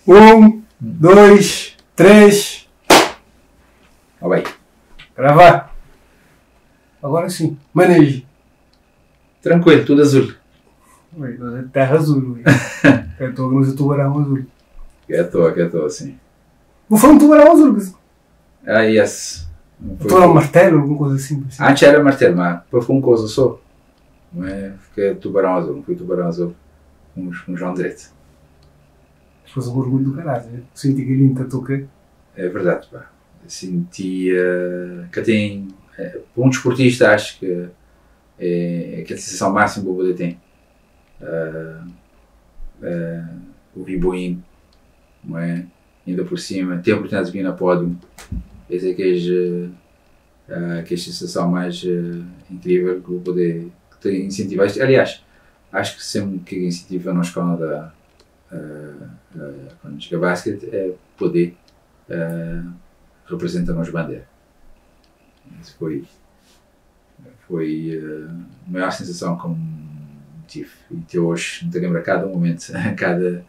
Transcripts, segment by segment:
1, 2, 3. Ó bai. Grava. Agora sim. Manejo. Tranquilo, tudo azul. Ui, nós é terra azul. Ui. Eu estou no tubarão azul. Que é toa, que é toa, sim. Não foi um tubarão azul. Mas... Ah, yes. Não foi. Tubarão martelo, alguma coisa assim. assim. Antes era martelo, mas depois foi um coisa só. Não é? Fiquei tubarão azul, não foi tubarão azul. Um João Direito. Depois um orgulho do caralho, né? Senti que ele ainda toca. É verdade, pá. Senti que tem. Para um desportista, acho que é aquela sensação máxima que o poder tem. O Boeing, não é? Ainda por cima, tem a oportunidade de vir na pódio. Essa é que é, que é a sensação mais incrível que o poder que te incentiva. Aliás, acho que sempre que incentiva na escola da quando joga basquete é poder representar nos bandeira. Isso foi a maior sensação que eu tive. E até hoje, não tenho lembro a cada momento, a cada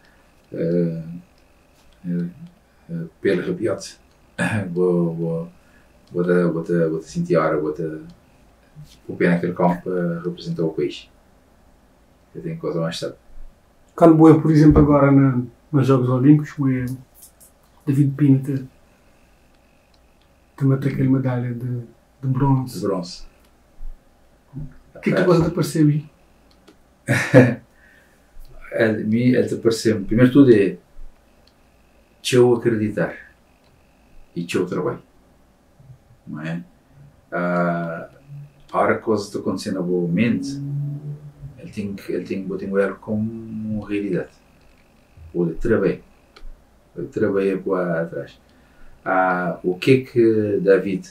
pelo arrepiado. Vou, vou, vou, vou, te, vou te sentir a hora, vou te vou pé naquele campo para representar o país. Eu tenho coisa mais sabe. Quando vou, por exemplo, agora nos Jogos Olímpicos, o David Pina também tem aquela medalha de bronze. De bronze. O que é que você te percebe? A mim, é te parecer, primeiro de tudo é eu acreditar e teu trabalho. Não é? A hora que a coisa está acontecendo na boa mente, ele tem que botar ela como uma realidade. Ou de trabalho. Eu trabalhei por atrás. O que é que David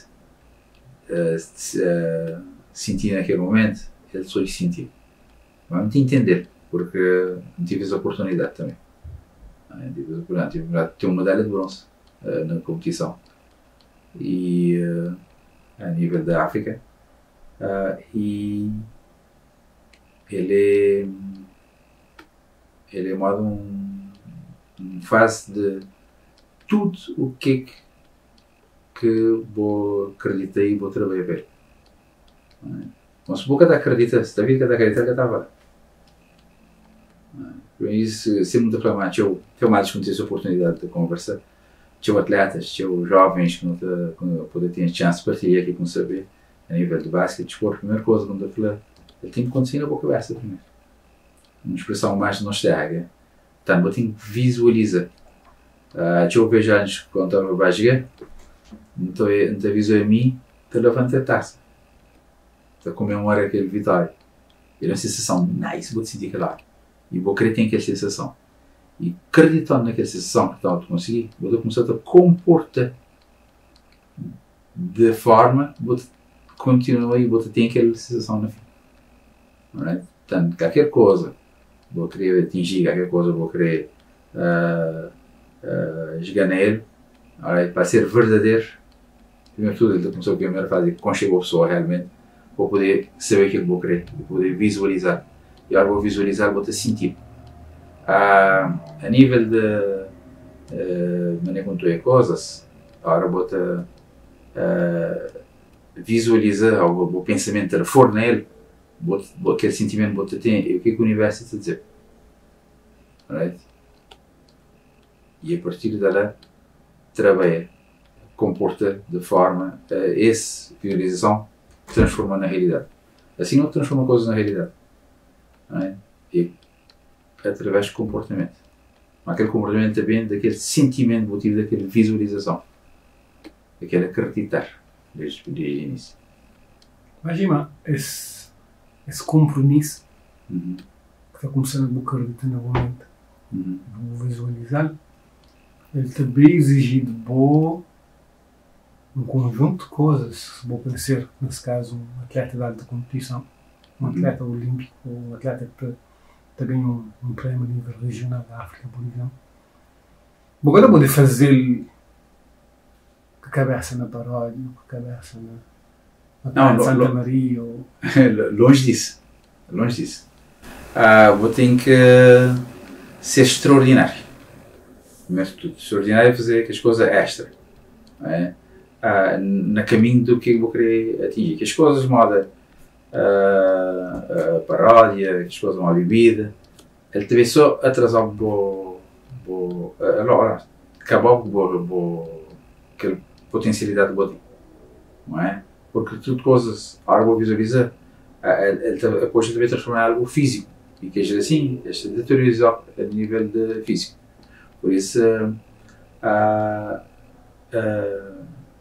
sentia naquele momento? Ele só lhe sentiu. Vamos te entender, porque não tive essa oportunidade também. Não tive essa oportunidade, tive a oportunidade de ter uma medalha de bronze na competição. E a nível da África. E ele é modo um fase de tudo o que é que vou acreditar e vou trabalhar ver. Mas se boca acredita, se David cada acredita, que estava. Por isso, sempre muito reclamar, eu tenho mais que essa oportunidade de conversar. Tinha atletas, tinha jovens que não te, que poder ter chance de partilhar aqui com saber a nível de basquete, desporto, a primeira coisa que não te ele tem que acontecer na boa cabeça primeiro. Uma expressão mais nostálgica. Portanto, eu tenho que visualizar. Eu vejo antes, quando estava a jogar, então, então avisou a mim, te levanta a taça. Te comemora aquele vitória. E uma sensação nice, vou te sentir aquela. E vou querer ter aquela sensação. E acreditando naquela sensação que estava a conseguir, vou começar a comportar de forma, vou continuar e vou ter aquela sensação no fim. Right? Portanto, qualquer coisa, vou querer atingir, qualquer coisa, vou querer jogar nele, right? Para ser verdadeiro. Primeiro de tudo, ele começou a primeira fase, quando chegou a pessoa realmente, vou poder saber aquilo que vou querer, vou poder visualizar. E agora vou visualizar, vou te sentir. A nível de maneira como tu é coisas, agora vou te visualizar, ou o pensamento for nele, vou, aquele sentimento vou te ter, e o que é que o universo está a dizer. Right? E a partir daí, trabalha, comporta de forma a essa visualização transforma na realidade. Assim não transforma coisas na realidade. Não é? E através do comportamento. Aquele comportamento também daquele sentimento motivo, daquela visualização. Daquele acreditar desde o início. Imagina esse compromisso que está começando a acreditar novamente, vou visualizar, ele também exige de boa um conjunto de coisas, se vou ser, nesse caso, um atleta de alta competição, um atleta olímpico, ou um atleta que te ganhou um prémio a nível regional da África, por exemplo. Agora poder fazer com a cabeça na paródia, com a cabeça na Não, de Santa Maria. Ou... Longe disso. Longe disso. Vou ter que ser extraordinário. Primeiro de tudo, extraordinário é fazer aquelas coisas extra, não é? Na caminho do que eu vou querer atingir. Que as coisas moda a paródia, que as coisas uma bebida, ele também só atrasar o bo, acabar com aquela potencialidade do botinho, não é? Porque tudo coisas, a hora vou visualizar, ele depois também transformar em algo físico, e que é assim, este deteriorizar a nível de físico. Por isso,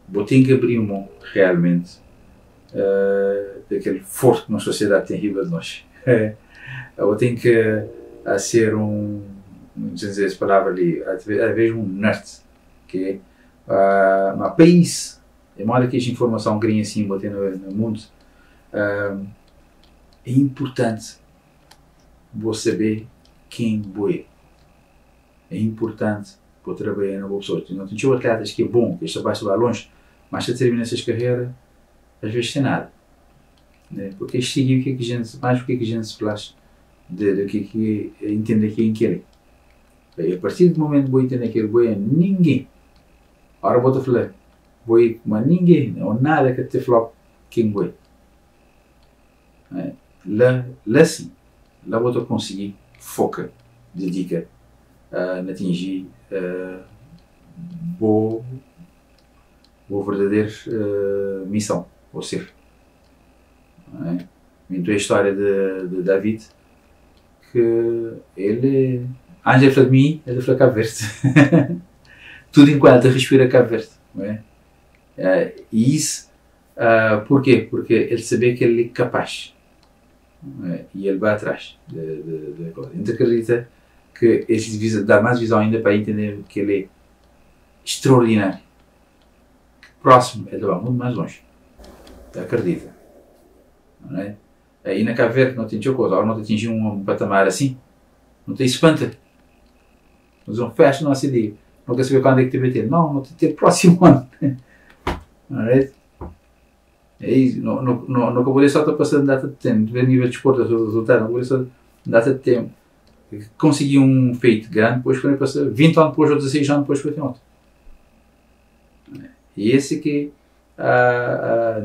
vou ter que abrir mão realmente daquele forte que a sociedade tem riba de nós. Eu tenho que a ser um, não sei dizer essa palavra ali, às vezes um nerd, que mas país, é modo que a informação grinha assim, bater no mundo, é importante vou saber quem vou é. É importante vou trabalhar na boa pessoa. Não tem atletas que é bom, que este vai vai longe, mas se termina essas carreiras, às vezes sem nada. Né? Porque seguir o que é que a gente, mais o que é que a gente se faz, de que que entende quem quer. E a partir do momento que vou entender que vou é ninguém. Agora vou te falar, vou ir mas ninguém, ou nada que te flop quem vou. É? Lá sim, lá vou te conseguir foca, dedica a atingir boa verdadeira missão, ou ser. Não é? Então a história de David, que ele, antes de falar de mim, ele falou Cabo Verde. Tudo enquanto respira Cabo Verde. Não é? E isso, porquê? Porque ele sabia que ele é capaz. Não é? E ele vai atrás de coisa. Então acredita que esse dá mais visão ainda para entender que ele é extraordinário. Próximo, ele vai muito mais longe. Acredita. Não é? Aí na Cabo Verde não atingiu coisa, agora não atingiu um patamar assim, não te espanta. Mas um fecha no nosso dia. Não quer saber quando é que te vai ter. Não, não te ter próximo ano. Não é? É isso. Não, não, não, não acabou só estar passando data de tempo. Ver nível de desporto, resultado, não acabou só data de tempo. Consegui um feito grande, depois quando passar 20 anos depois ou 16 anos depois foi ter outro. E esse que,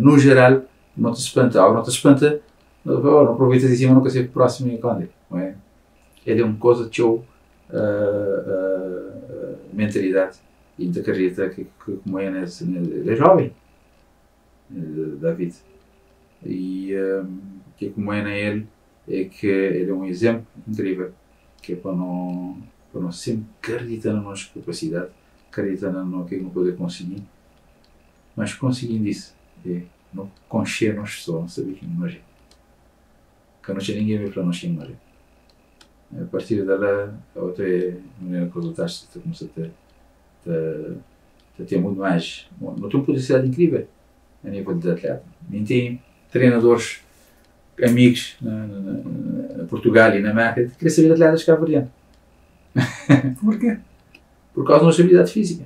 no geral, não te espanta. Ou não te espanta, não aproveitas em cima, nunca sei próximo e quando é. Não é? Ele é uma coisa de show, mentalidade e da carreira que como é nesse, ele é jovem, David. E que como é nele é que ele é um exemplo incrível, que é para não sempre acreditar na nossa capacidade, acreditar no que não poder conseguir, mas conseguindo isso, é não conhecer nós só, não saber quem nós é. Que não tinha ninguém para nós quem nós é. A partir dela, outra maneira que resultaste, tu começa a ter muito mais. Não tem uma potencialidade incrível a nível de atleta. Nem tem treinadores, amigos na Portugal e na América que querem saber de atletas cabo-verdianos. Porquê? Por causa da nossa habilidade física.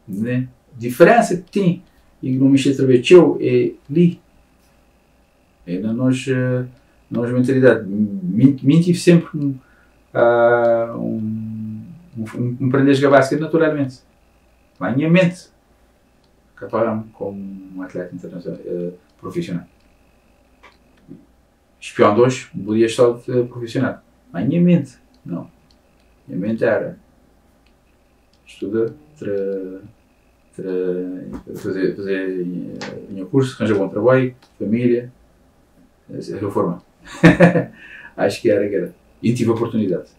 Né? A diferença que tem e não me através de eu é ali. É na nossa mentalidade. Me tive sempre um aprender a jogar basquete naturalmente. Mas a minha mente capaz como um atleta internacional, profissional. Espião 2, podia estar profissional. Mas a minha mente, não. Minha mente era estuda, fazer meu curso, arranjar bom trabalho, família, reforma. Acho que era. E tive a oportunidade.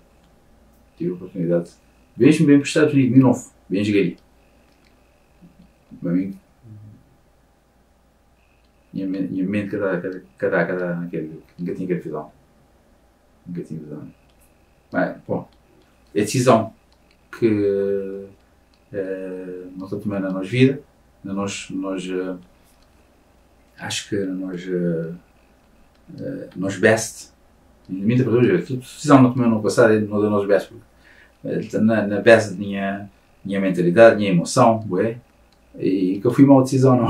Tive a oportunidade. Mesmo bem para os Estados Unidos, 2009, bem joguei. Para mim, minha mente cada aquele, nunca tinha visão. Nunca tinha visão. Mas, bom, é a decisão que nós estamos tomando na nossa vida, na nós, acho que nós, nós best, muita pessoa, decisão não tomou no passado, não da nós best, porque na best minha mentalidade, minha emoção, bué, e que eu fui mal decisão, não,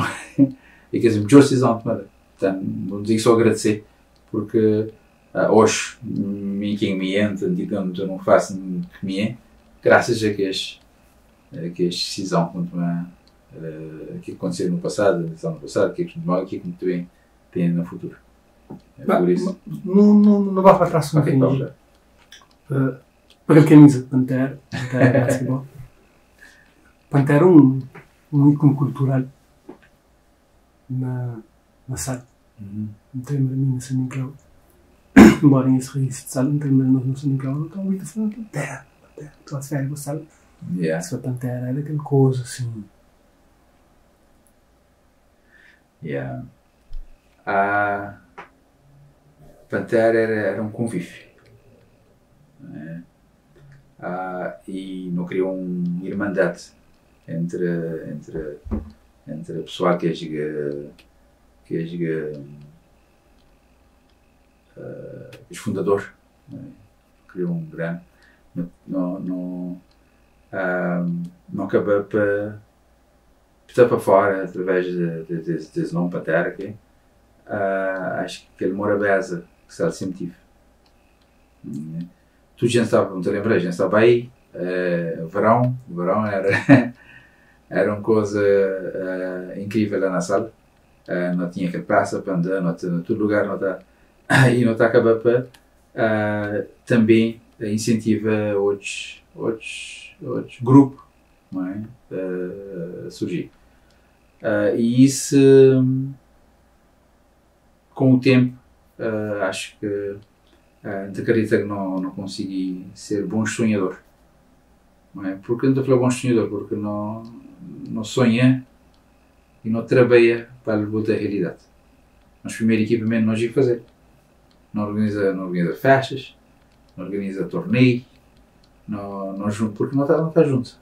e quer dizer, melhor decisão tomada. Portanto, não digo só agradecer, porque hoje, quem me entra, digamos, eu não faço que me é, Graças a kes kes decisão que toma, que aconteceu no passado, no passado, que que que também tem no futuro. É por isso. Não, não, não vá para trás um Ok, vamos lá. Para a camisa de Pantera, Pantera basquetebol. Pantera é um ícone cultural na sala. Não tem para mim na São Nicolau. Embora em esse de sala, não tem para nós no São Nicolau, não estão muito falando Pantera, Pantera. Estou a sério com a sala. Essa Pantera era aquela coisa assim. Yeah. A Pantera era um convívio. Né? E não criou uma irmandade entre o pessoal que é giga, que é giga, os fundadores, né? Criou um grande, não, não, não, não acabou para estar para fora através desse nome Pantera aqui. Acho que aquele Morabeza que se sempre tive. Né? Tu já estava, não te lembras, já estava aí, verão era uma coisa incrível lá na sala. Não tinha aquela praça para andar, não tinha todo lugar, não tá, e não tá acabando para, também incentiva outros grupos, não é? A surgir. E isso, com o tempo, acho que te acredita que não consegui ser bom sonhador. Não é? Porque não estou a falar bom sonhador, porque não sonha e não trabalha para levar a realidade. Mas primeiro equipamento nós íamos fazer. Não organiza festas, não organiza torneio, não, não junto, porque não tá junto.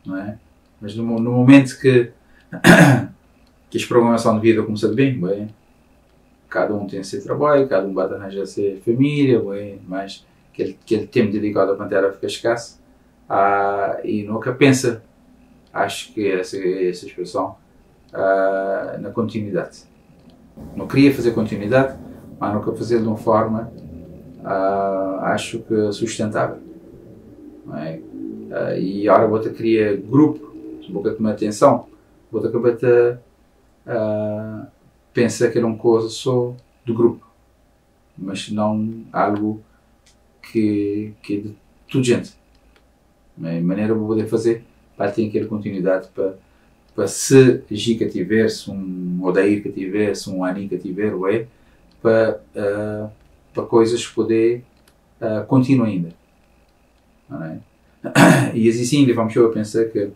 Não é? Mas no momento que a programação de vida começa bem, bem, cada um tem seu trabalho, cada um vai arranjar sua família, bem, mas aquele tempo dedicado à Pantera fica escasso. E nunca pensa, acho que essa expressão, na continuidade. Não queria fazer continuidade, mas nunca fazer de uma forma, acho que sustentável. Não é? E agora vou-te criar grupo, vou-te tomar atenção, vou-te acabar de, pensar que era uma coisa só do grupo, mas não algo que é de toda gente. Não é? Maneira vou poder fazer para ter aquela continuidade para se Gica tivesse, um Odair que tivesse, um Ani que tiver, ué, para coisas poder continuar ainda. Não é? E assim sim, levamos eu a pensar que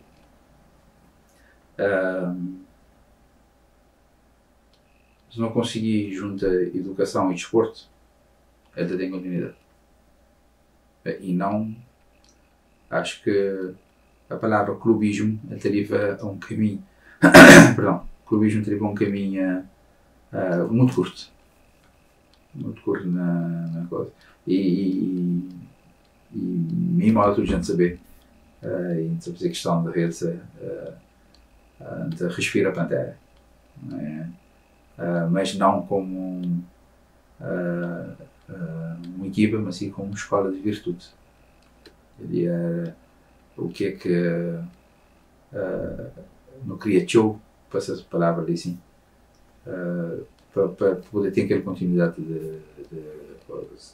se não conseguir juntar educação e desporto, ela tem continuidade. E não, acho que a palavra clubismo deriva a um caminho, perdão, clubismo deriva a um caminho muito curto. Muito curto na coisa. E mesmo a toda a gente saber, e não fazer questão de rede, de respira a Pantera, não é? Mas não como uma equipa, mas sim como uma escola de virtude. Ele era o que é que não queria tchau, passa essa palavra ali assim, para poder ter aquela continuidade de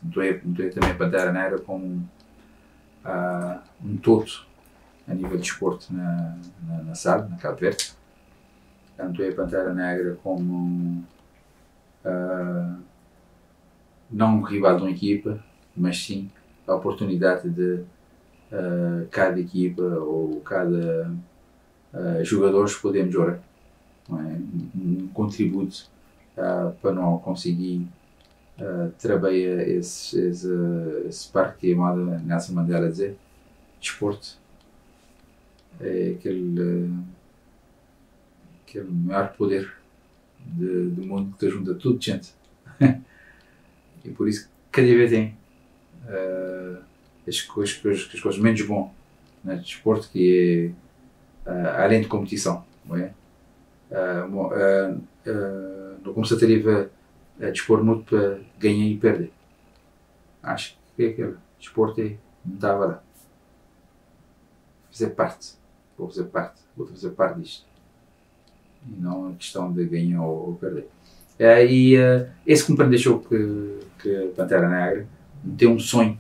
não é também Pantera Negra como um todo a nível de desporto na sala, na Cabo Verde. Tanto é Pantera Negra como não um rival de uma equipa, mas sim a oportunidade de cada equipa ou cada jogador poder melhorar, não é? Um contributo para não conseguir trabalhar esse parque que é moda Nelson Mandela dizer, desporto é aquele maior poder do mundo que te junta tudo de gente. E por isso cada vez tem as coisas menos bom no desporto, que é além de competição, não é? Não começa a ter a dispor muito para ganhar e perder. Acho que é aquilo. Desporto é, não estava lá. Fazer parte. Vou fazer parte. Vou fazer parte disto. E não a questão de ganhar ou perder. E esse que me deixou que Pantera Negra tem um sonho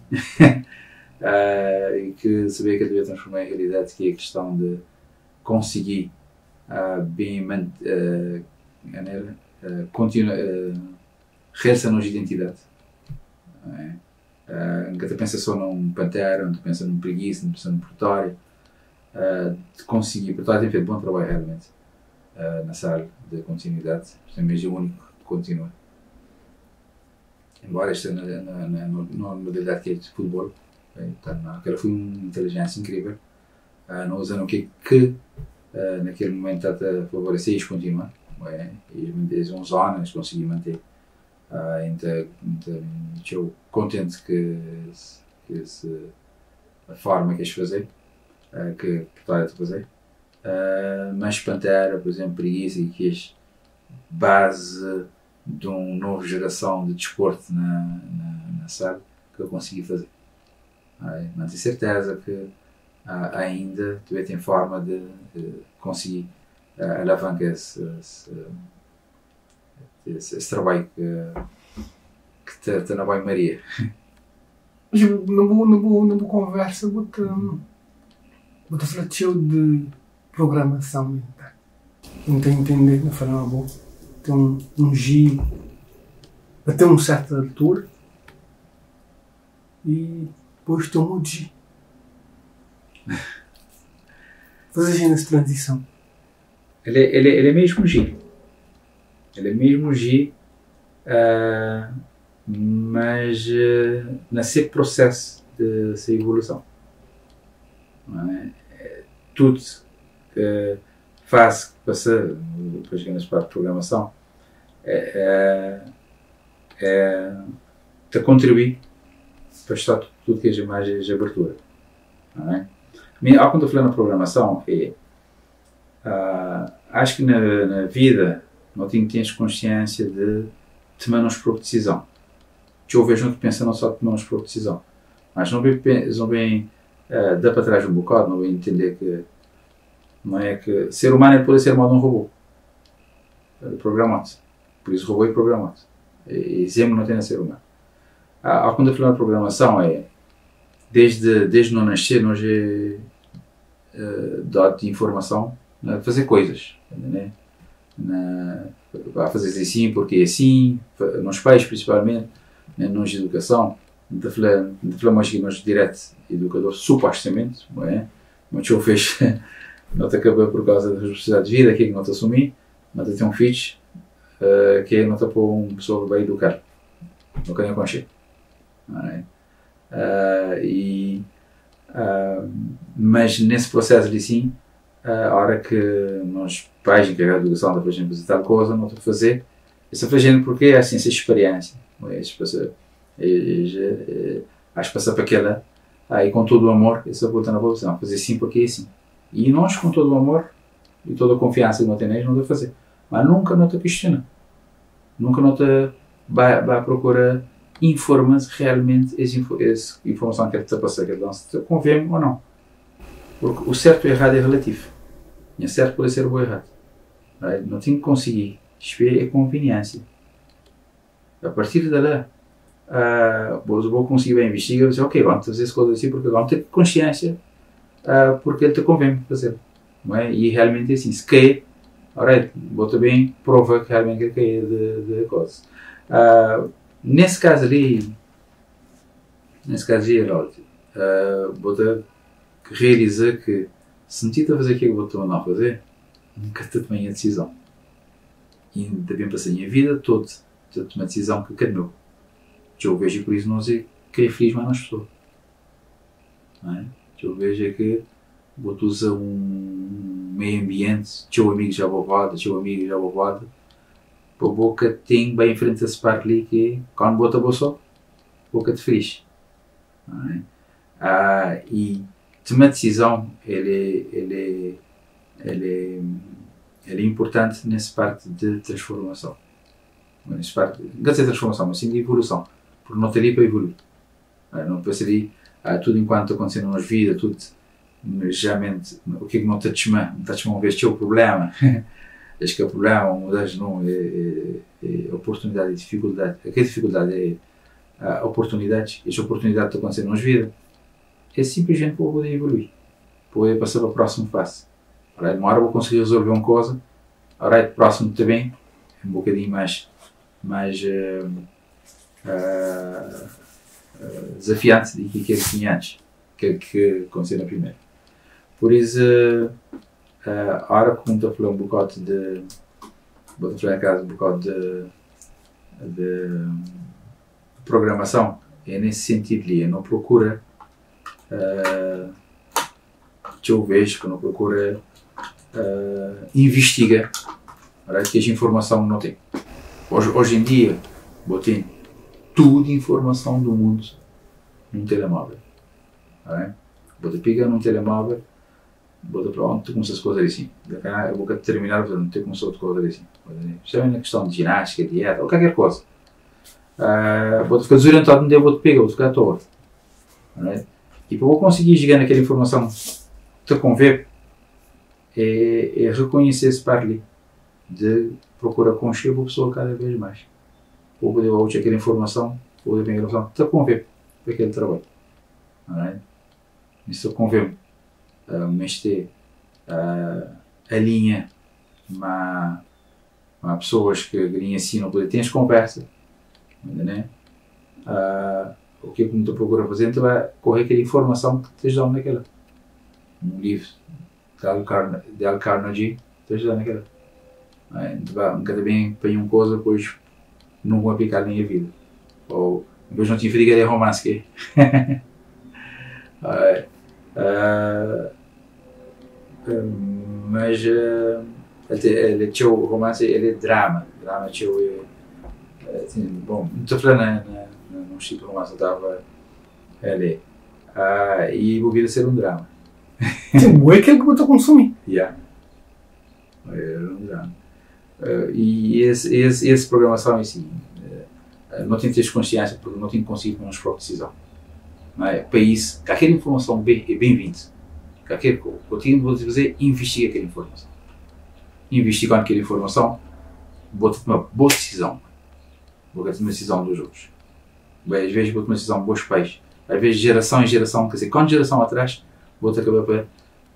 e que sabia que eu devia transformar em realidade, que é a questão de conseguir bem continuar realçar a nossa identidade. Não é? Nunca te pensa só num Pantera, não te pensa num Preguiça, não te pensa num Pretória. De conseguir, Pretória tem feito bom trabalho realmente na sala de continuidade, também é o único que continua. Embora esteja na modalidade que é de futebol, tá aquela foi uma inteligência incrível. Não usando o que naquele momento está a favorecer e continua. É? E manter uns anos consegui manter. Então, estou contente que a forma que eles fazer, que Pretória está a fazer. Mas Pantera, por exemplo, Preguiça, que é base de uma nova geração de desporto na sala, que eu consegui fazer. Mas tenho certeza que ainda também tem forma de conseguir alavancar esse trabalho que está na banho-maria. Mas não vou conversa, vou-te falar de programação mental. Não tenho entender, não falar uma boa. Tem um G até uma certa altura e depois tem um outro G. Fazer essa transição. Ele é mesmo G. Ele é mesmo G, mas nesse processo de sua evolução. Não é? Tudo que faz passar, depois que nas parte de programação, te contribuir para estar tudo que é mais de abertura. Não é? Ao quando eu falo na programação, acho que na vida não tens consciência de tomar nos própria decisão. Eu vejo não pensa não só tomar nos própria decisão, mas não bem dá para trás um bocado, não bem entender que não é que ser humano é poder ser modo um robô programado. Por isso robô é programado. E exemplo não tem a ser humano. Ao quando eu falo na programação é desde não nascer nós é dado de informação a fazer coisas, né? A fazer assim porque é assim, nos pais principalmente, né, nos educação, não falamos que nós direto educador supostamente, não é? Mas eu fez, não te acabou por causa da responsabilidade de vida que não te assumi, não te tem um filho que não te pôr uma pessoa que vai educar, não quer nem conhecer, não é? Mas nesse processo ali sim, a hora que nós pais encarregados de educação da gente fazer tal coisa, não estou a fazer, estou fazendo porque é assim essa experiência, acho que passar para aquela, aí com todo o amor, essa bota na boa, fazer sim porque é assim. E nós com todo o amor e toda a confiança que não temos, não estou a fazer. Mas nunca não te questiona, nunca não te vai procurar informa-se realmente essa informação que ele está a passar, que ele se convém ou não. Porque o certo e o errado é relativo. E o certo pode ser o errado. Right? Não tem que conseguir. Isto é conveniência. A partir de lá, vou conseguir bem investigar e dizer, ok, vamos fazer essa coisa assim, porque vamos ter consciência, porque ele te convém fazer. Não é? E realmente é assim, se cai, alright, vou também prova que realmente ele cai de coisa. Nesse caso ali, vou ter que realizar que se não te a fazer aquilo que vou mandar fazer, nunca te tomei a decisão. E ainda bem passei a minha vida toda a tomar decisão que é meu. Eu vejo por isso não sei que é feliz mais nas pessoas. Não é? Eu vejo é que vou usar um meio ambiente, teu amigo já vou volta, teu amigo já vou volta. A boca tem bem em frente a esse parque ali que quando bota a bolsa, boca te feliz. Não é? E tomar decisão ele é importante nessa parte de transformação. Nessa parte, não dizer transformação, mas sim de evolução. Porque não teria para evoluir. Não pensaria tudo enquanto está acontecendo na nossa vida, tudo Geralmente, o que é que não te chama? Não te chama um vez o problema. Acho que o problema, um das não, é oportunidade e dificuldade. A que dificuldade é a oportunidade. Esta oportunidade está acontecendo na nossa vida. É simplesmente para poder evoluir, poder passar para a próxima fase. Alright? Uma hora vou conseguir resolver uma coisa, alright, próximo também, um bocadinho mais desafiante do que aquele que tinha antes, que aconteceu na primeira. Por isso, a hora que estou a falar um bocado de. Vou falar em casa um bocado de programação, é nesse sentido ali, eu não procura. Que eu vejo que não procura investiga, right? Que a informação não tem. Hoje em dia, botei tudo informação do mundo num telemóvel. Right? Bota piga num telemóvel, bota para onde tu começas as coisas assim. Daqui eu vou terminar, não ter começado outra coisa assim. Principalmente na questão de ginástica, dieta, ou qualquer coisa. Vou ficar desorientado, não vou te pegar, vou ficar à toa. Right? E para eu conseguir chegar naquela informação te conver, é reconhecer esse par ali, de procurar conhecer a pessoa cada vez mais. Ou poder obter aquela informação, ou poder pegar a informação, te conver para aquele trabalho. Right? Isso convém. Mas ter a linha, mas pessoas que ensinam, poder ter as conversa, né? O que é que tu procura fazer? Então é correr aquela informação que te ajuda naquela. Um livro de Dale Carnegie te ajuda naquela. Então, um cada bem põe uma coisa, depois não vou aplicar na minha vida. Ou depois não tinha feito de romance que mas ele tinha o romance, ele é drama. Drama tinha assim, bom, não estou falando num tipo de romance, eu estava ali. E vou vir a ser um drama. Sim, é aquilo que eu estou a consumir. Yeah. Era um drama. E esse programação assim, não tenho que ter consciência porque não tenho conseguido tomar uma própria decisão. Não é? Para isso, qualquer informação é bem-vinda. Qualquer coisa. O que eu tenho de fazer é investigar aquela informação. Investigando aquela informação, vou ter uma boa decisão. Vou ter uma decisão dos outros. Bem, às vezes vou ter uma decisão de bons pais. Às vezes geração em geração, quer dizer, quando geração atrás, vou ter que acabar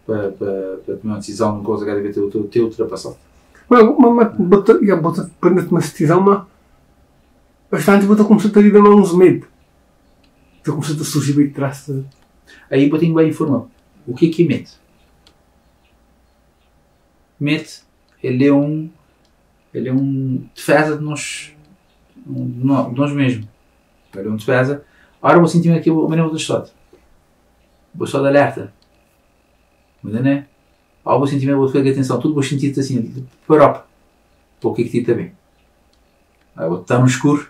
para tomar uma decisão de uma coisa que deve ter ultrapassado. Mas, bota, bota, para uma decisão, mas bastante bota começar a ter uns medo. Então começou a surgir bem de trás. Aí botinho bem informado. O que é que é medo? Medo, ele é um defesa de nós mesmos. Ele é um defesa. Ora, vou sentir aqui o mesmo do estado. Vou só de alerta. Mas não é? Ou vou sentir vou ficar com atenção. Tudo vou sentir assim, para o que é que ti também. Aí vou estar no escuro.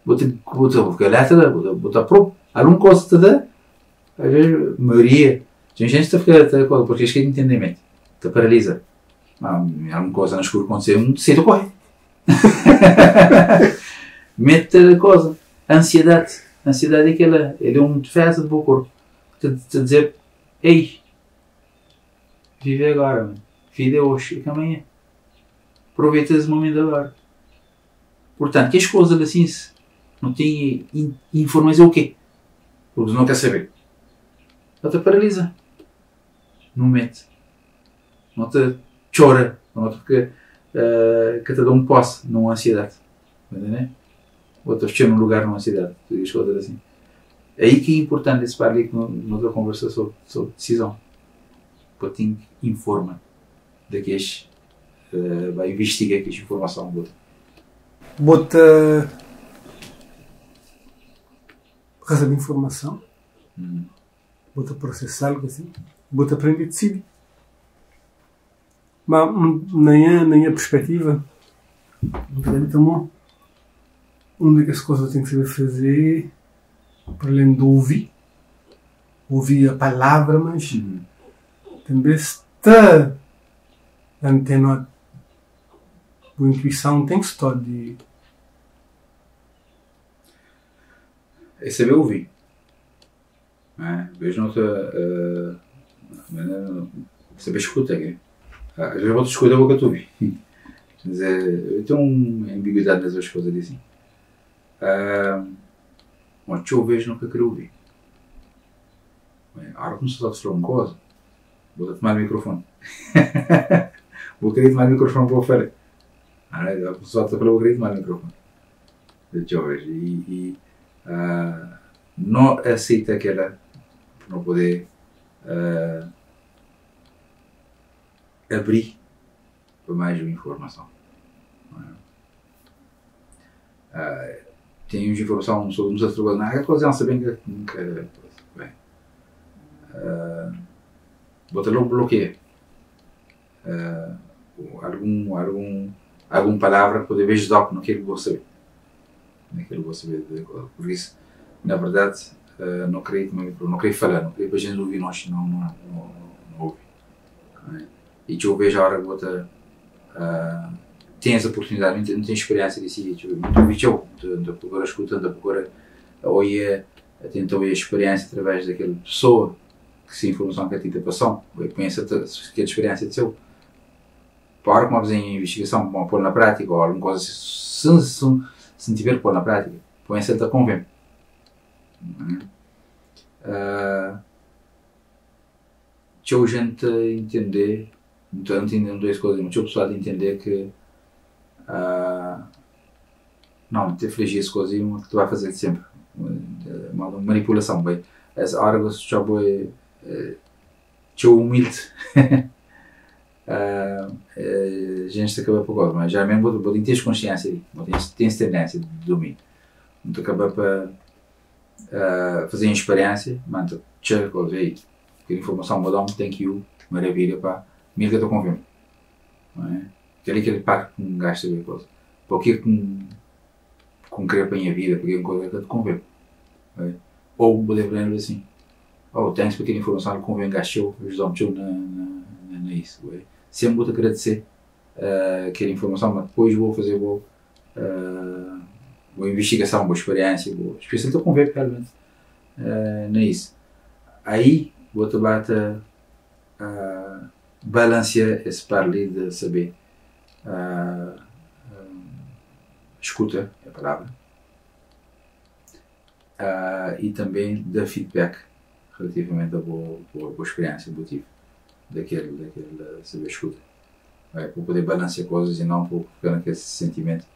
Vou ficar alerta, vou estar pronto. Alguma coisa te dá, às vezes, a maioria, tem gente que está a ficar, porque acho que é entendimento, te paralisa. Ah, alguma coisa no escuro acontecer, um cedo corre. Mete a coisa. Ansiedade. Ansiedade é aquela, ele é um defesa do bom corpo. Te dizer, ei, vive agora, mano. Vida é hoje, é que amanhã. Aproveita esse momento agora. Portanto, que as coisas assim, se não tem informação o quê? Porque não quer saber. Ela te paralisa. Não mete. Não te chora. Não te que te dá um posse numa ansiedade. Entendeu? Ou te fechar num lugar numa ansiedade. Tu dizes coisas assim. Aí que é importante esse par ali que noutra conversa sobre decisão. Porque informa daqueles vai investigar aquela informação bota. Bota recebe informação, bota processar algo assim, bota aprender a decidir. Mas na minha perspectiva, então, uma das coisas que eu tenho que saber fazer, para além de ouvir, ouvir a palavra, mas também está antenado. A intuição tem que estar de. É saber ouvir. Não é? Vejo nota. Saber escuta, que às vezes vou te escutar, vou que tu ouvi. Quer dizer, eu tenho uma ambiguidade nessas coisas ali assim. Mas eu vejo nunca queria ouvir. A hora que começou a falar uma coisa, vou tomar o microfone. Vou querer tomar o microfone para o falar. A pessoa está falando, vou querer tomar o microfone. Deixa eu ver. E não aceita aquela, não poder abrir para mais uma informação. Tem uma informação sobre uns outros coisas, coisa não sabem que nunca. Bem, bota logo bloqueio. Algum palavra pode ver ajudar naquilo que vou saber. Naquilo que vou saber. Por isso, na verdade, não queria, não queria falar, não queria para a gente ouvir nós, não ouve. E eu vejo a hora que bota. Tem essa oportunidade, não tem experiência disso, não ouvi eu, não procura escuta, não procura ouvir, tenta ouvir a experiência através daquela pessoa que se informação que a ti te passou, pensa que a experiência de seu. Para como fazer investigação, como pôr na prática ou alguma coisa, se não tiver pôr na prática, põe-se a convém. Tinha gente entender, então entendendo duas coisas, mas tinha o pessoal de entender que não, te afligir as coisas e que tu vai fazer sempre uma manipulação, bem. Essa hora que você já foi humilde, a gente acaba por coisa, mas geralmente vou ter consciência, vou ter tendência de dormir, não te acaba para fazer a experiência, mas te coisa aí, porque a informação vou dar um thank you, maravilha, pá, mil que eu estou convém, não é? Aquele impacto que um gajo saber coisa, porque com querer para a minha vida, porque é uma coisa que te convém, não é? Ou vou lembrar assim, oh, thanks por aquela informação que convém gajo, ajudou-me na isso, não é? Sempre vou-te agradecer aquela informação, mas depois vou fazer boa investigação, boa experiência, boa experiência, estou convém realmente na isso. Aí vou-te bater balancear esse par ali de saber escuta, é a palavra, e também dar feedback relativamente à boa experiência que eu tive daquele saber escuta. É, para poder balancear coisas e não para ficar naquele sentimento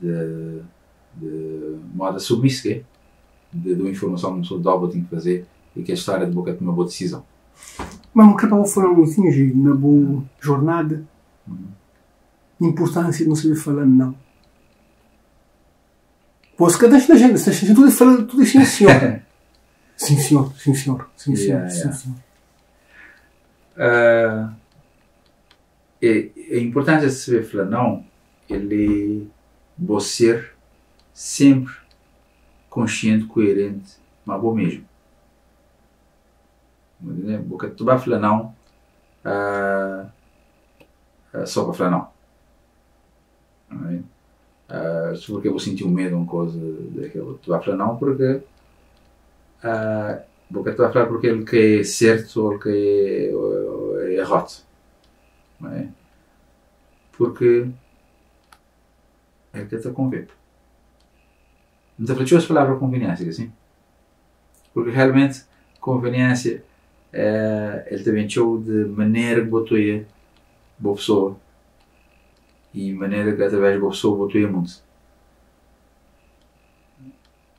de modo submisso, que é? De uma informação que uma pessoa dá, tem que fazer e que a história de boca de uma boa decisão. Mas me quero falar um pouquinho na boa jornada, importância de não saber falar não. Pois que deixa a gente, se a gente tudo fala, tudo sim senhor. Sim senhor, sim senhor, sim senhor, sim senhor. A importância de saber falar não, ele vou ser sempre consciente, coerente, mas bom mesmo. Porque tu vai falar não só para falar não. Não é? Só porque eu vou sentir um medo, uma coisa daquela. Tu vai falar não porque tu vai falar porque ele que é certo ou ele que é errado. Não é? Porque é que te convém. Não te falei a palavra conveniência, assim? Porque realmente conveniência ele também show de maneira que botou a boa pessoa e maneira que através da boa pessoa botou a mundo.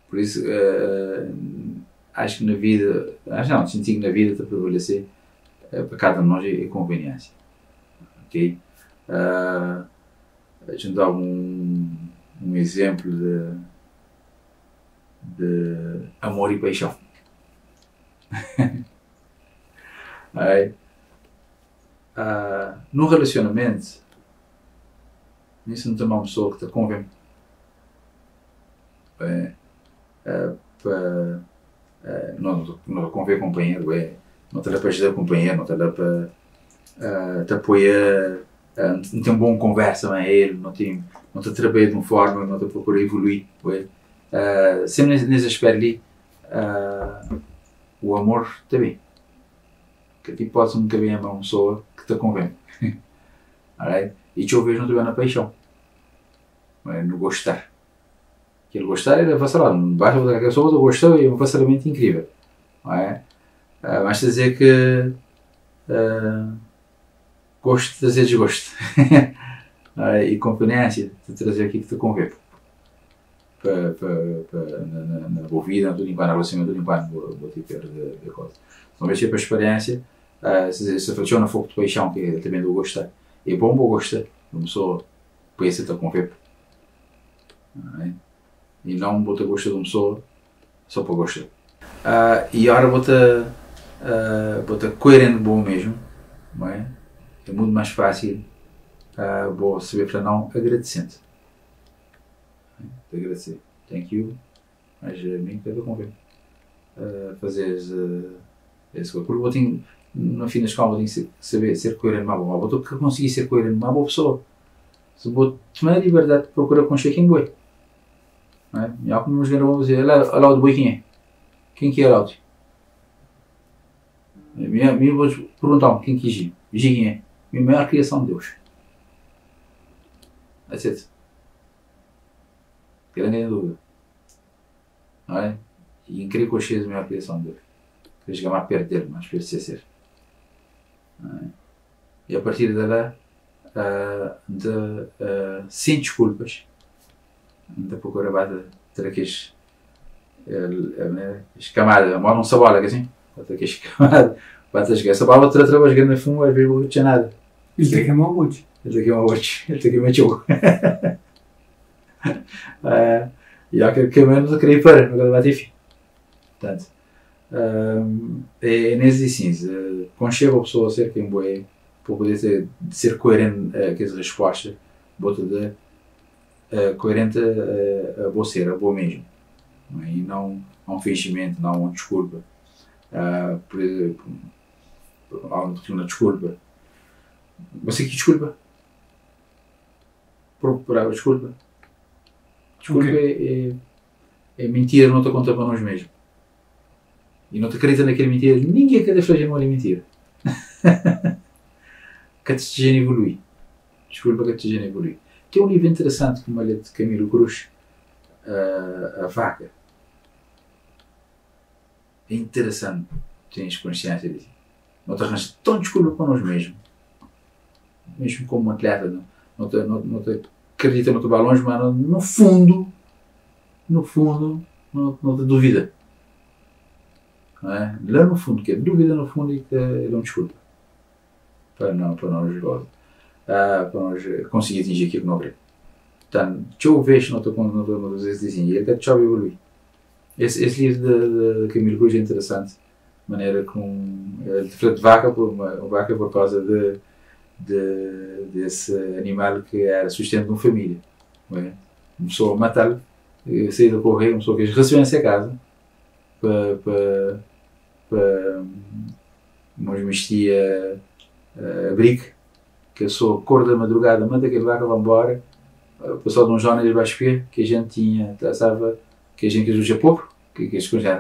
Por isso acho que na vida, acho não, senti que na vida te prevalecer para cada um de nós é conveniência. Ok? A gente dá um exemplo de amor e paixão. Aí, num relacionamento, isso não tem uma pessoa que te convém. Não convém companheiro, não te dá para ajudar o companheiro, não te dá para te apoiar, não tem uma boa conversa com ele, não te trabalha de uma forma, não te procura evoluir. Sempre nesse aspecto ali, o amor também. Ka ten hipótese N ka ben ama un pesoa ki ta konven. Alright? I txeu vez nu ta ben na paixon, não é? No gostar. Kel gostar é avassalador. Não basta botar aquela pessoa, gosta é um avassalamento incrível. Não é? Mas te dizer que gosto de trazer desgosto. Não é? E conveniência de trazer aquilo que te convém. Pa, na boa vida, na tudo enquanto, na relacionamento, tudo enquanto, vou ter de coisa. Então, vejo para a experiência, se funciona fogo de paixão, que é também do gostar. É bom vou gostar, uma pessoa pensa te convém. Não é? E não vou ter gosto de uma pessoa só para gostar. E agora vou-te coerente bom mesmo, não é? É muito mais fácil vou saber para não agradecendo. De agradecer. Thank you. Mas a mim cada convém. Fazeres esse coisa. Porque vou ter, no fim das contas, vou ter que saber ser coerente uma boa. Vou ter que conseguir ser coerente uma boa pessoa. Se vou tomar a liberdade de procurar com quem boi. Não é? E há como nos vamos dizer, olha lá o de boi quem é? Quem que é lá? Minha vou perguntar quem que é Gi? Gi quem é? Minha maior criação de Deus. That's it. Grande dúvida. Não é? E incrível que eu a maior criação de Deus. Que chegar mais perto dele, mais perto de ser. Não é? E a partir de lá, sem desculpas, de procurar ter aqueles as camadas, mora um sabola, que assim, ter aquelas camadas, bate as essa bola outra trabalho grande fumo, às vezes não tinha nada. Ele tem que amar o bote. Ele tem que amar o bote, ele tem que amar o E há aquele caminho não queria ir para, não bate fim. Portanto, é nesse assim, conceba a pessoa ser quem é, para poder ser coerente com as respostas, bota de coerente a boa ser, a boa mesmo. Não é? E não um fingimento, não uma desculpa. Por exemplo, há uma desculpa. Você que desculpa? Procurar desculpa. Desculpa okay. É mentira, não te conta para nós mesmos. E não te acredita naquela mentira. Ninguém acredita que não é mentira. Que te evolui. Desculpa que te evolui. Tem um livro interessante como é de Camilo Cruz, A Vaca. É interessante, tens consciência disso. Não te arranjas tão desculpa para nós mesmos. Mesmo como um atleta, não te acredita, não te vai longe, mas no fundo, não te duvida. Não é? Lá no fundo, que é dúvida no fundo e que é uma desculpa. Para nós conseguir atingir aquilo que não queremos. Portanto, eu vejo, não estou não estou dizendo, ele até já evoluir. Esse livro de Camilo Cruz é interessante, maneira com ele de vaca por uma vaca por causa de desse animal que era sustento de uma família. Não é? Começou a matá-lo, sair da correr, começou a querer receber nessa casa para mas vestia abrigo, que eu sou cor da madrugada, manda aquele vaca, vai embora. O pessoal de uns jovens baixo pé, que a gente tinha, estava, que a gente que usa pouco, que as coisas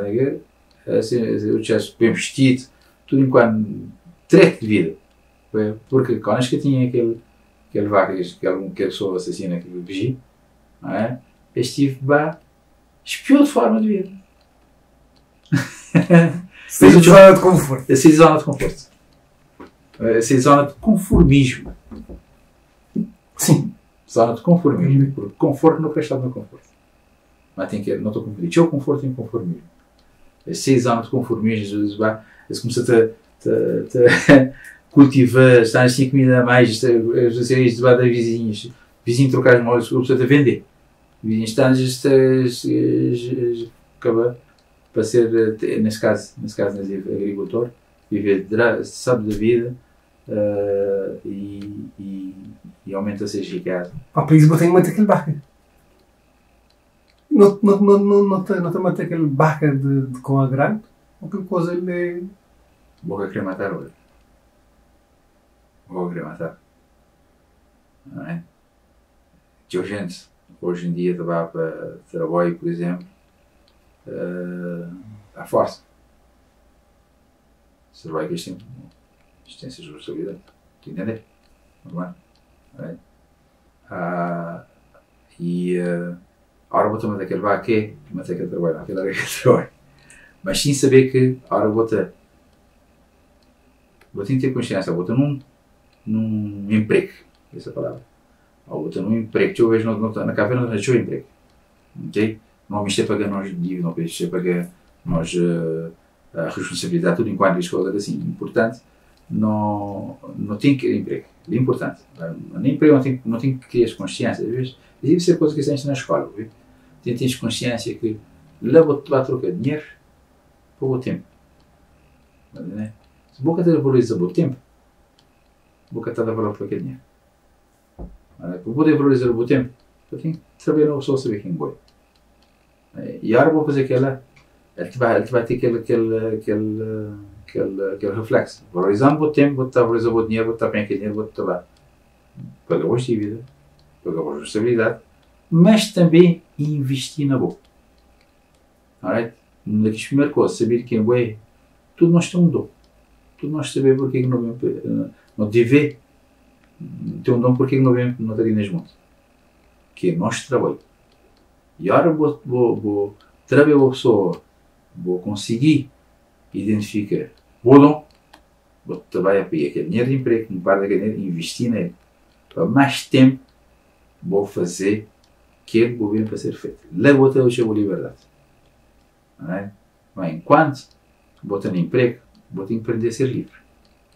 assim, eu tinha bem vestido, tudo enquanto treto de vida. Porque quando acho que tinha aquele vaca, que algum que a pessoa assassina, aquele vigia, não é? Estive bah, espiou de forma de vida. Saí de zona de conforto. Saí de zona de conforto. Saí de zona de conformismo. Sim. Zona de conformismo. Porque conforto não quer estar no conforto. Mas tem que, não estou confundido. Tinha o conforto e o conformismo. Saí de zona de conformismo, eles começam a cultivar, estar assim comida a mais, vocês debaixo das vizinhas, vizinho trocar as molas, começou a vender. Vizinhos estão acaba para ser, nesse caso, agricultor, viver, sabe da vida e aumenta-se a riqueza. Ah, para isso botei uma aquele barca. Não, não, não, não, não, te, não te mete aquele barca de com a grande, aquela coisa ele é. Vou querer matar hoje. Vou querer matar. Não é? Tinha gente, hoje em dia, trabalha para trabalho, por exemplo, à força. Se trabalha que eles têm, eles têm essa responsabilidade. Tu entende? Normal. Right? E a hora bota aquele vai aqui, mas aquele trabalho, aquele aquele trabalho. Mas sim saber que a hora bota vou ter consciência, bota num emprego, essa é a palavra. Ou bota num emprego, eu vejo na caverna não tinha emprego. Ok? Não me pagar nós dívida, não me pagar nós a responsabilidade, tudo enquanto as coisas assim. Importante, não tem que emprego. É importante. Nem emprego não tem que criar consciência. Às vezes, deve ser coisa que se ensina na escola. Viu? Tem que ter consciência que lá vou vai trocar dinheiro por o tempo. Né? Se você valoriza o tempo, você está a valor por aquele dinheiro. Para poder valorizar o tempo, eu tenho que saber não só saber quem foi. E agora vou fazer aquela, ele vai ter aquele reflexo. Valorizando o tempo, vou estar valorizando o dinheiro, vou estar bem aquele dinheiro, vou estar lá. Pagar as dívidas, pagar a responsabilidade, mas também investir na boa. Alright? Uma das primeiras coisas, saber quem é, tudo nós temos um dom. Tudo nós sabemos porque que não deve ter um dom porque que não vem não está neste mundo. Que é nosso trabalho. E agora vou trabalhar a pessoa, vou conseguir identificar o dom, vou trabalhar para aquele dinheiro de emprego, um par daquele dinheiro, investir nele. Para mais tempo, vou fazer aquilo que vou vir para ser feito. Lá vou ter a liberdade. Não é? Mas enquanto vou ter emprego, vou ter que aprender a ser livre.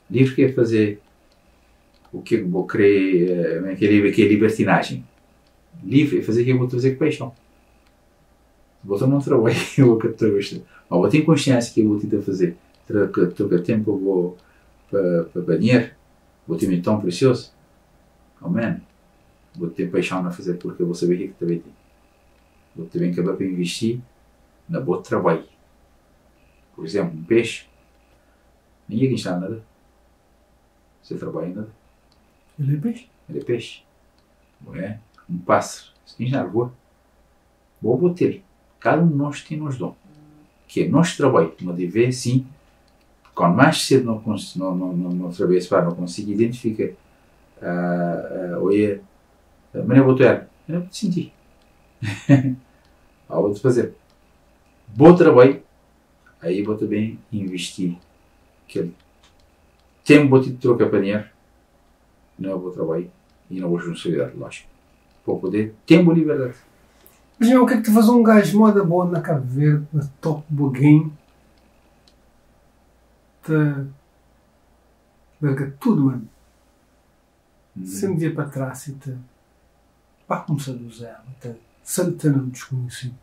Livre que é fazer o que eu vou querer, que é libertinagem. Livre é fazer aquilo que eu vou fazer com paixão. Vou ter um trabalho, eu vou estou gostando. Mas vou ter consciência que eu vou tentar fazer. Trocar tempo, eu vou para dinheiro, vou ter tão precioso. Oh man, vou ter paixão a fazer porque eu vou saber o que é que também tem. Vou também acabar para investir na boa trabalho. Por exemplo, um peixe, ninguém está nada. Você trabalha nada. Ele é peixe? Ele é peixe. Não é? Um pássaro. Se não voa. Vou ter. Cada um de nós tem nos dom. Que é nosso trabalho. Não deve, sim, quando mais cedo não trabalho para não consigo identificar olha, mas eu vou ter, eu não vou te sentir. Ah, vou te fazer. Bom trabalho, aí vou também investir aquele tempo vou te trocar para dinheiro, não é bom trabalho e não vou responsabilidade, lógico. Para poder ter uma liberdade. Mas o que é que tu faz um gajo moda boa na Cabo Verde, na top game, te larga tudo, mano. Sem dia para trás e te pá, começar do zero, te salta no desconhecido.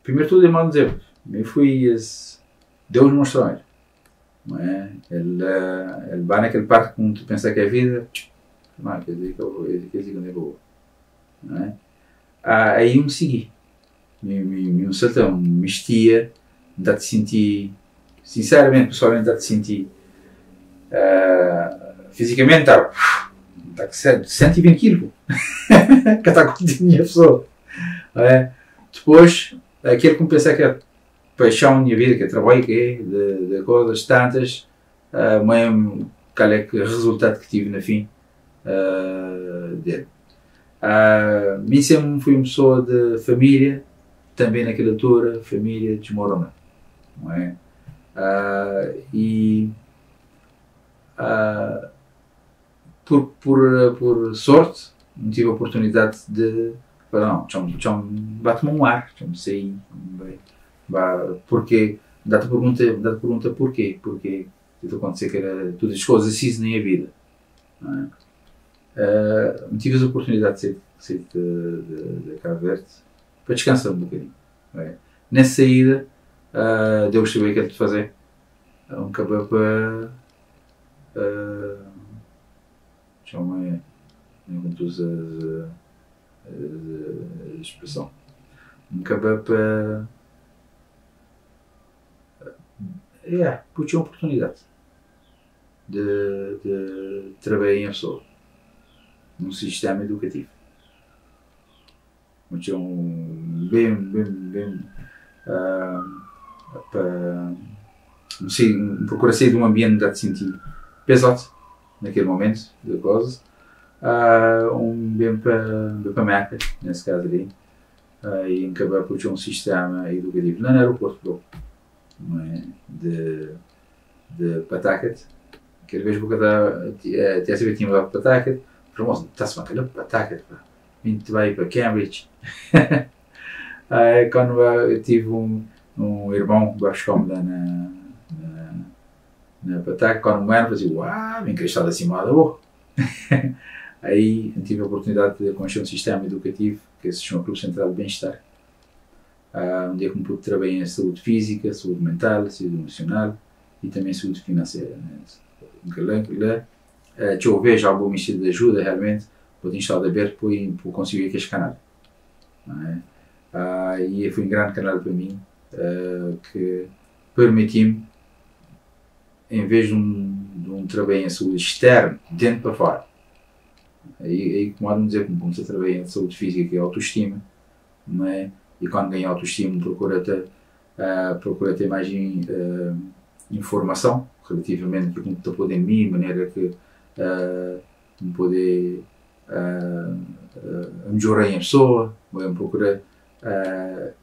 Primeiro tudo, irmão, dizer, me fui esse, Deus mostrou-me. Não é? Ele vai naquele parque como tu pensa que é vida, não, quer dizer que eu vou, quer dizer que eu vou. Não é? Aí eu me segui. Me um saltão, me vestia, dá-te sentir, sinceramente, pessoalmente, dá-te sentir fisicamente, tá com 120 quilos, que está com a minha pessoa. É? Depois, aquilo que me pensei que é paixão na minha vida, que é trabalho, que é, de coisas tantas, mesmo qual é que o resultado que tive na fim dele. Mim sempre fui uma pessoa de família, também naquela altura, família desmorona, não é? E por sorte, não tive a oportunidade de falar, não, chama, bate-me um ar, chama sair, porque dá-te pergunta porquê, porque acontecer que era todas as coisas assim nem a vida. Não é? Tive a oportunidade de sair de Cabo Verde para descansar um bocadinho. Não é? Nessa saída, Deus sabia o que é de fazer. Um cabo para. Chama nem como tu usas a expressão. Um cabo para. Yeah, porque tinha uma oportunidade de trabalhar em pessoa num sistema educativo. Tinha um bem, bem, bem. pa N sai, N prokura sai di un ambienti N ta sinti pesóde na kel momentu di kozas. Un ben pa ben pa Merka, nes kazu li, i N kaba pa odja un sistéma idukativu la na aeroportu propi, não é? De de Pawtucket. Kel vez bu ka ta ti a saber tinha mudadu pa Pawtucket, fla mos ta-se ma kela Pawtucket pá, mi ti bai pa Cambridge. Quando eu tive um irmão que vai buscar-me lá na Pawtucket, quando me era, fazia, uau, me encrestado assim, moda boa. Aí eu tive a oportunidade de conhecer um sistema educativo que se chama Clube Central de Bem-Estar. Onde é que me pude trabalhar em saúde física, saúde mental, saúde emocional e também saúde financeira. Né? Deixa eu ver já algum estilo de ajuda realmente, vou ter estado aberto para conseguir aquele canal. Não é? E foi um grande canal para mim que permitiu-me, em vez de um trabalho em saúde externo, dentro para fora. Aí como há de dizer, como comecei a trabalhar em saúde física, que é autoestima, não é? E quando ganha autoestima, procura ter mais informação relativamente àquilo que está poder em mim, maneira que me poder melhorar em a pessoa, procura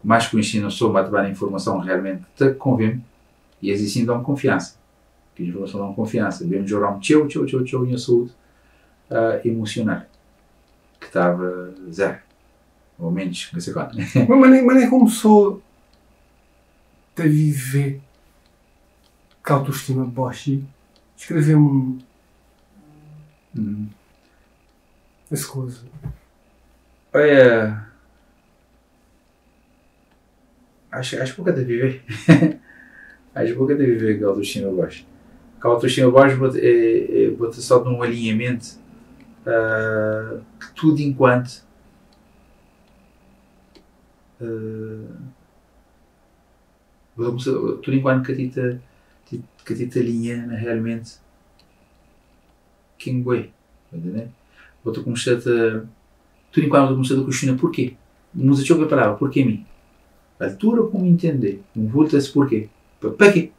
mais conhecendo a pessoa, mais tomar informação realmente que te convém, e assim dão confiança. Que a informação dão confiança. Bem melhorar-me tchau, tchau, tchau, tchau, minha saúde emocional, que estava zero. Ou menos, não sei quanto. Mas nem começou a viver com a autoestima baixa, escreveu um essa coisa. Olha, acho pouco de viver. Acho pouco de viver com a autoestima baixa. Com a autoestima baixa, bota só num alinhamento que tudo enquanto tudo enquanto que te alinha realmente quem é, entendeu? Vou começar a tudo enquanto vou começar a questionar porquê. Mas eu a palavra, porquê mim? A altura como entender, um volta esse porquê. Para quê?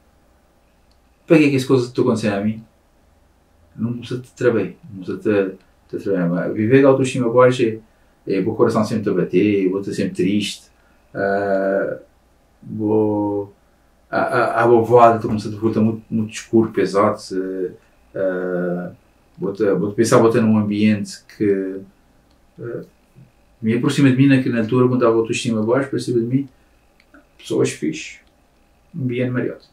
Para quê que as coisas estão acontecendo a mim? Não precisa de trabalhar, não precisa de trabalhar. Viver com autoestima baixa é o coração sempre a bater, vou estar sempre triste, vou a vovó estou começando a voltar muito, muito escuro, pesado, vou pensar, vou ter num ambiente que me aproxima de mim naquela altura, quando estava a autoestima baixa, aproxima de mim, pessoas fixe, ambiente maravilhoso.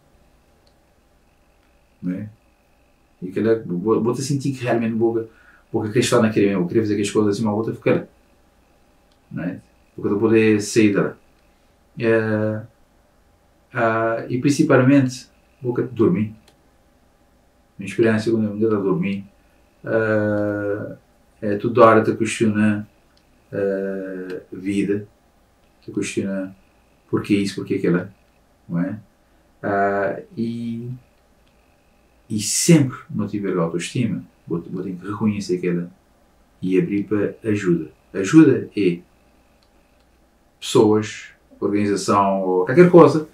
Não é? E aquela, vou-te sentir que realmente vou acreditar naquele mesmo, vou querer fazer aquelas coisas assim, mas vou ficar lá. Não é? Porque eu vou poder sair dela. E principalmente, vou dormir. Minha experiência quando eu a dormir, é toda hora te questiona a vida, te questiona porquê isso, porquê aquilo, não é? E sempre não tiver autoestima, vou ter que reconhecer aquela e abrir para ajuda. Ajuda é pessoas, organização ou qualquer coisa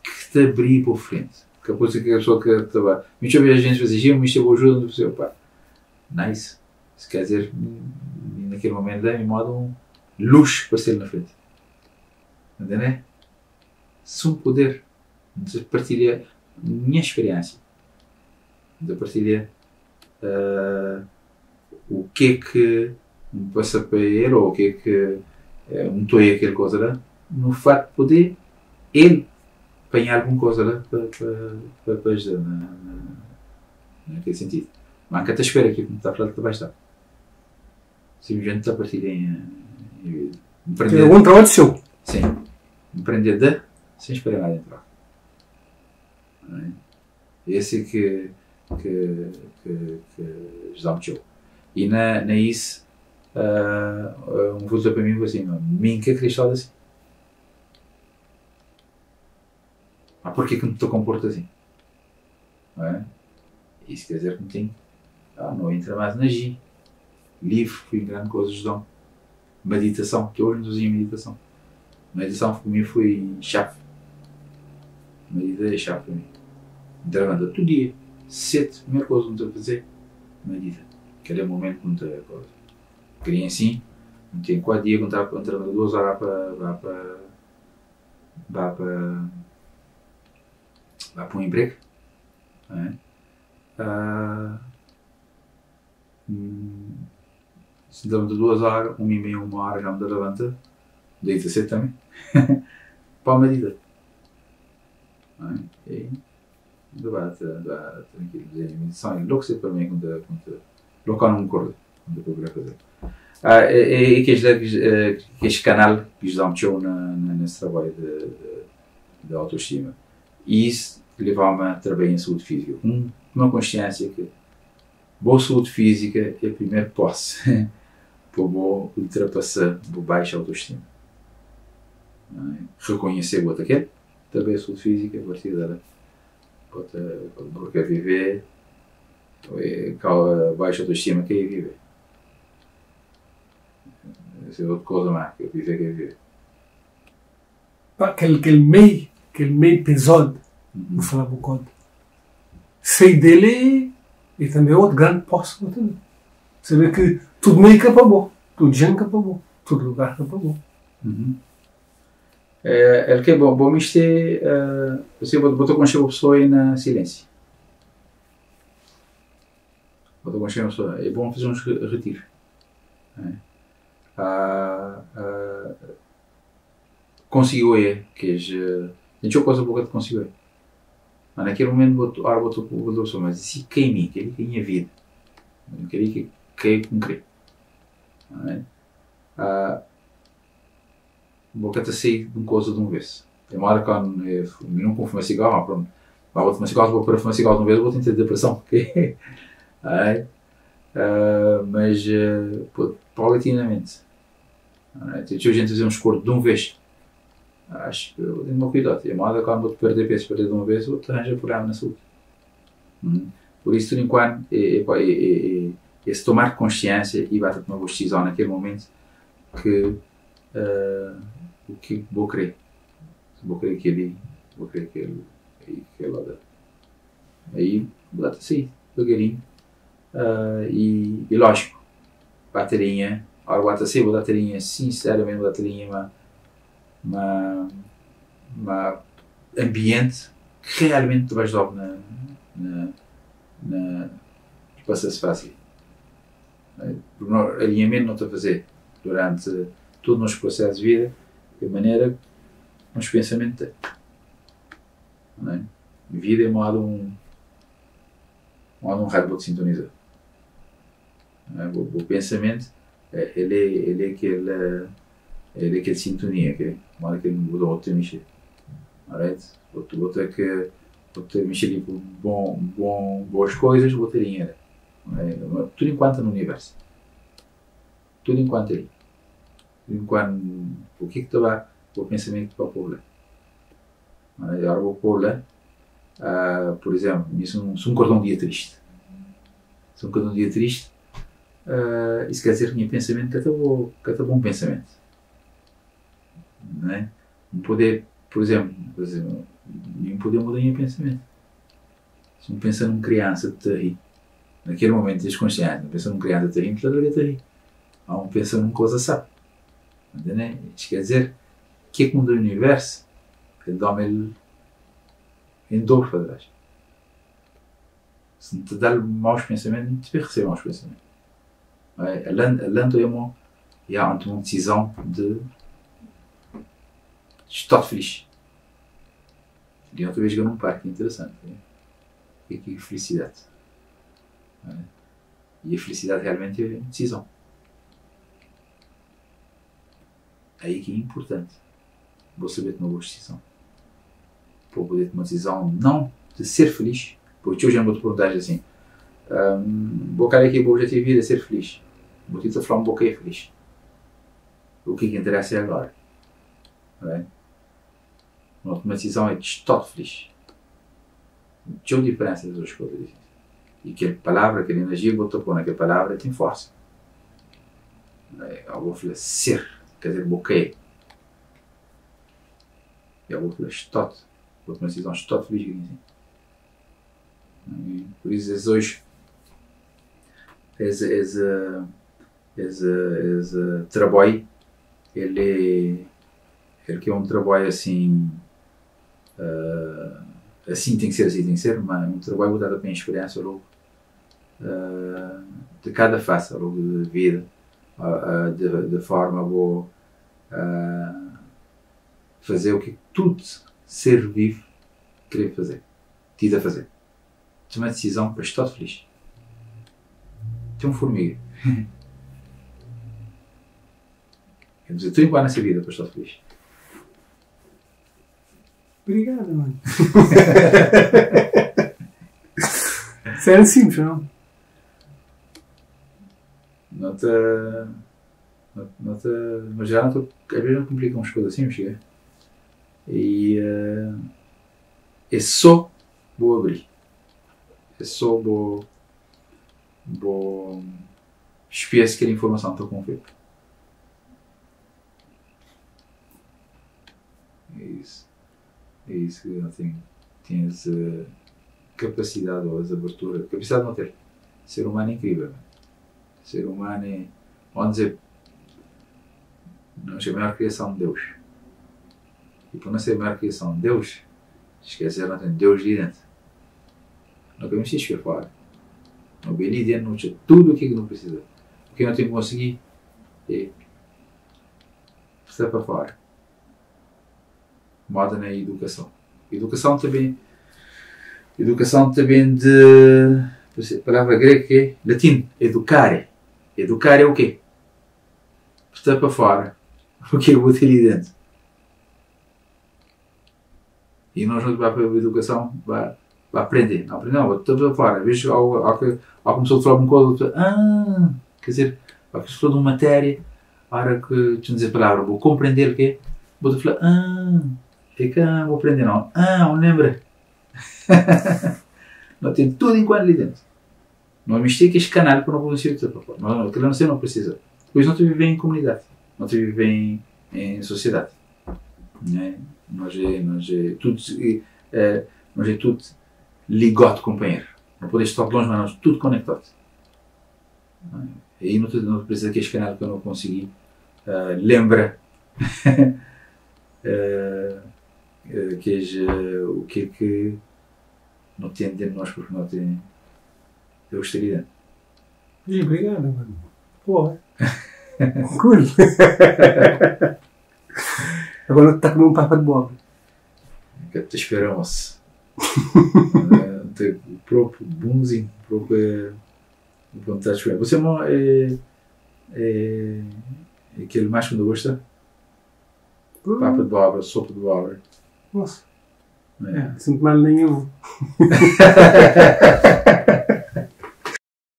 que te abrir para frente. Porque depois que a pessoa que estava. Muitas vezes a gente fazia, mas isto é ajuda, não sei, pá. Nice. Isso quer dizer, naquele momento, dá-me modo um luz para ser na frente. Entendeu? Se um poder de partilha minha experiência, de partilha o que é que me passa para ele ou o que é que me estou aquela coisa lá, no facto de poder ele apanhar alguma coisa lá para ajudar naquele sentido. Mas que te espera que me está a falar que vai estar. Simplesmente está a partilhar em vida. Empreender, algum trabalho seu? Sim. Empreender de sem esperar nada em troca. É? Esse é que ajuda muito. E na isso, um voltou para mim e falou assim: Minha cristal assim. Mas porquê que me estou a comportar assim? Não é? Isso quer dizer que me tenho. Não entra mais na G. Livro foi uma grande coisa, ajudou. Meditação, que hoje não usei meditação. Meditação para mim foi chave. Medita é xavi pa mi. N ta labanta tudu dia sedu, primeru kuza ki N ta faze, medita. Kel é momentu ki N ta koza. Kria asin, N ten 4 dia ku N ta labanta 2 ora pa ba pa ba pa ba pa un inpregu. Si N ta labanta 2 ora, 1 i meia, 1 ora já N ta labanta, N deita sedu tanbe pa medita. E N ta ba ta ba trankilu. Meditason é logu sedu pa mi ku N ta ku N ta logu kandu N korda ku N ta prokura faze. E kes la kes kanal ki djuda-m txeu na nes trabadju di autostima. I is leba-m a trabadja nha saúdi fízika ku uma konsiénsia ki bo saúdi fízika é primeru pasu pa bo ultrapasa bo baixa autostima. Rekonhese bo ta kel trabadja saúdi fízika, a partir di la bo ta bo ka vive baixa autostima ka é vive. Ese é otu koza má ke vive ka é vive. Pa kel kel mei kel mei pezod bu fala bu konta sei del e e tambe ot grand pos bo ta da sabe ki tud mei ka pa bo tud jen ka pa bo tud lugar ka pa bo. El ke bo bo meste bo ta konxe bo pesoa e na silensiu bo ta konxe bo pesoa e bon faze uns retiru Konsigi oia kes ten txeu koza bu ka ta konsigi oia ma na kel mumentu bo ora bo ta bo ta pensa ma si ka é mi kel-li ka é nha vida kel-li ka é ku N kre bo ka ta sai di un koza di un vez é moda kandu mi nunka N fuma sigaru ma prontu ma bo ta fuma sigaru bo para fuma sigaru di un vez bo ten depreson mas paulatinamenti. Tem txeu gente fazer um escordo de um vez. Acho que eu tenho que cuidado. É moda quando vou perder peso, perder de uma vez, vou te arranjar problema na saúde. Por isso, por enquanto, é, é, é, é, é se tomar consciência e vai tomar uma decisão naquele momento que o que vou querer. Se vou querer aquele, vou querer aquele, aquele lá. Aí, vou dar sair, devagarinho. E lógico, bateria, ora bota assim, bateria, sinceramente, bateria, uma, uma, uma ambiente que realmente tu vais logo na, na, na passa-se fácil. Porque alinhamento não está a fazer durante todo o nosso processo de vida, de maneira que o nosso pensamento tem. Não é? Vida é modo um modo um rádio vou te sintonizar. O pensamento, ele é aquele, ele é aquele sintonia, ok? Modo que ele muda outro mexer. Alright? Vou ter que, vou ter mexer tipo bom, bom, boas coisas, vou ter dinheiro. Tudo enquanto no universo. Tudo enquanto ali. Tudo enquanto, o que que tu vai, o pensamento para pôr lá. Agora vou pôr lá, por exemplo, se um, se um cordão um dia triste. Se um cordão um dia triste, isso quer dizer que o meu pensamento que tá bom pensamento. Não é? Um poder, por exemplo, por exemplo, um poder mudar o meu pensamento. Se um pensa numa criança te ri, naquele momento desconsciente, pensa numa criança te ri, te ri. Há um pensa numa coisa sabe. Entendeu? Isso quer dizer que é que muda o universo, ele dá-me ele em dobro para trás. Se não te dá maus pensamentos, não te vai receber maus pensamentos. Além do irmão, e há uma decisão de estar feliz. E outra vez num parque interessante. Né? E que felicidade. E a felicidade realmente é uma decisão. Aí que é importante. Vou saber tomar uma boa decisão. Para poder tomar uma decisão não de ser feliz. Porque hoje eu vou te perguntar assim. Vou querer aqui o objetivo de vida é ser feliz. Vou te falar um pouco é feliz. O que é que interessa é agora. Right? Uma decisão é de estar feliz. Tinha uma diferença das duas coisas. E aquela palavra, aquela energia que botou pôr naquela palavra tem força. Eu vou falar ser, quer dizer, bloqueio. Eu vou falar estar. Vou tomar decisão, estou feliz aqui assim. Por isso, esses hoje, esse, esse, esse, esse trabalho, ele, ele que é um trabalho assim, assim tem que ser, assim tem que ser, mas um trabalho voltado para a experiência logo, de cada face logo de vida, de forma boa, fazer o que tudo ser vivo querer fazer, tida a fazer. Tomar decisão para estar feliz. Tem um formiga. Quer dizer, tu igual nessa vida para estar feliz. Obrigado, mano. Isso era simples, não? Não te. Não, não te. Mas já não te, às vezes não complicam as coisas assim, chega. E é só vou abrir. É só vou. Vou. Espécie que a informação estou com É isso. É isso que eu tenho. Tens a capacidade ou as aberturas. Capacidade de não ter. Ser humano é incrível. Mano. Ser humano é. Vamos dizer. Não é a maior criação de Deus. E por não ser a maior criação de Deus, esquecer, não tem Deus ali dentro. Não queremos se fora. Não bem ali dentro, não tinha tudo o que não precisa. O que não tem que conseguir é precisa para fora. Moda na educação. Educação também. Educação também de. Palavra grega é latim. Educare. Educar é o quê? Está para fora. O que é o ali dentro? E nós não vamos para a educação vai, vai aprender. Não aprender, não, vou para fora. Às vezes, ao, ao, que, ao começou a falar uma coisa, ah, quer dizer, ao que estou de uma matéria, a hora que te dizer a palavra, vou compreender o quê? Vou te falar, ah, é que ah, vou aprender não. Ah, não lembra. Não tem tudo enquanto ali dentro. Não é mistério que este canal para não produzir para fora. Não, não, aquilo não sei, não precisa. Depois não te vive em comunidade, não te vive em, em sociedade. Né? Nós é tudo, é, nós é tudo ligado, companheiro. Não podes estar longe, mas nós tudo conectado. E aí não, te, não precisa que este canal que eu não consegui lembra que é, o que é que não tem dentro de nós porque não tem eu gostaria. E obrigado, mano. Porra. Cool. Agora está comendo um papa de bola. Que te esperamos. O próprio bonzinho, o próprio vontade de Você é, é, é aquele mais que não gosta? Papa de bobra, sopa de bobra. Nossa. É. Sinto mal nem eu.